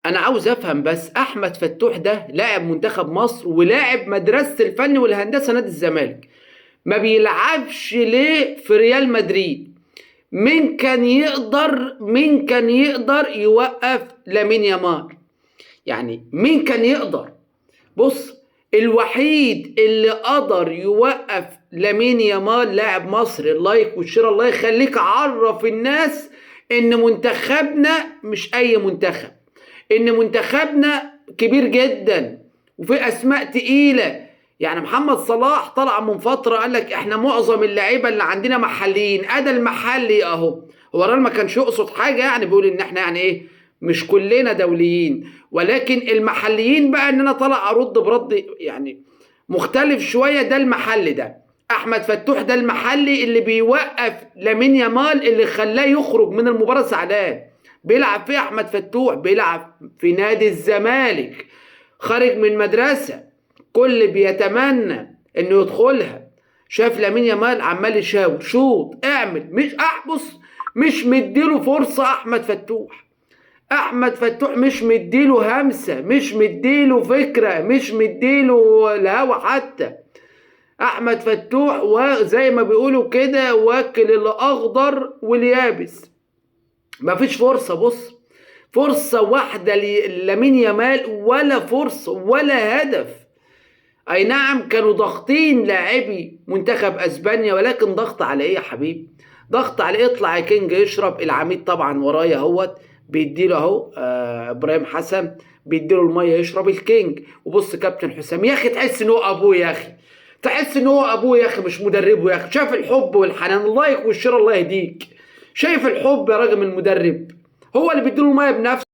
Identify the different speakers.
Speaker 1: انا عاوز افهم بس، احمد فتوح ده لاعب منتخب مصر ولاعب مدرسة الفن والهندسة نادي الزمالك، ما بيلعبش ليه في ريال مدريد؟ مين كان يقدر يوقف لامين يامال؟ يعني مين كان يقدر؟ بص، الوحيد اللي قدر يوقف لامين يامال لاعب مصر. ال like وال share الله يخليك، عرف الناس ان منتخبنا مش اي منتخب، ان منتخبنا كبير جدا وفي اسماء تقيلة. يعني محمد صلاح طلع من فترة قال لك احنا معظم اللعيبة اللي عندنا محليين، ادى المحلي اهو. هو الراجل ما كانش يقصد حاجة، يعني بيقول ان احنا يعني ايه، مش كلنا دوليين، ولكن المحليين بقى ان انا طالع ارد برد يعني مختلف شوية. ده المحل ده احمد فتوح، ده المحلي اللي بيوقف لامين يامال، اللي خلاه يخرج من المباراة زعلان. بيلعب فيه احمد فتوح، بيلعب في نادي الزمالك، خارج من مدرسه كل بيتمنى انه يدخلها. شاف لامين يامال عمال يشاور، شوط اعمل، مش احبس، مش مديله فرصة. احمد فتوح، احمد فتوح مش مديله همسة، مش مديله فكرة، مش مديله الهوا حتى. احمد فتوح وزي ما بيقولوا كده واكل الاخضر واليابس، مفيش فرصة. بص، فرصة واحدة لامين يامال، ولا فرصة ولا هدف. اي نعم كانوا ضاغطين لاعبي منتخب اسبانيا، ولكن ضغط على ايه يا حبيبي؟ ضغط على ايه؟ اطلع يا كينج اشرب. العميد طبعا ورايا اهوت بيديله اهو، ابراهيم حسن بيديله المية يشرب الكينج. وبص كابتن حسام يا اخي، تحس ان هو ابوه يا اخي، تحس ان هو ابوه يا اخي، مش مدربه يا اخي. شايف الحب والحنان، ال like وال share الله يهديك. شايف الحب يا راجل من المدرب، هو اللي بيديله المية بنفسه.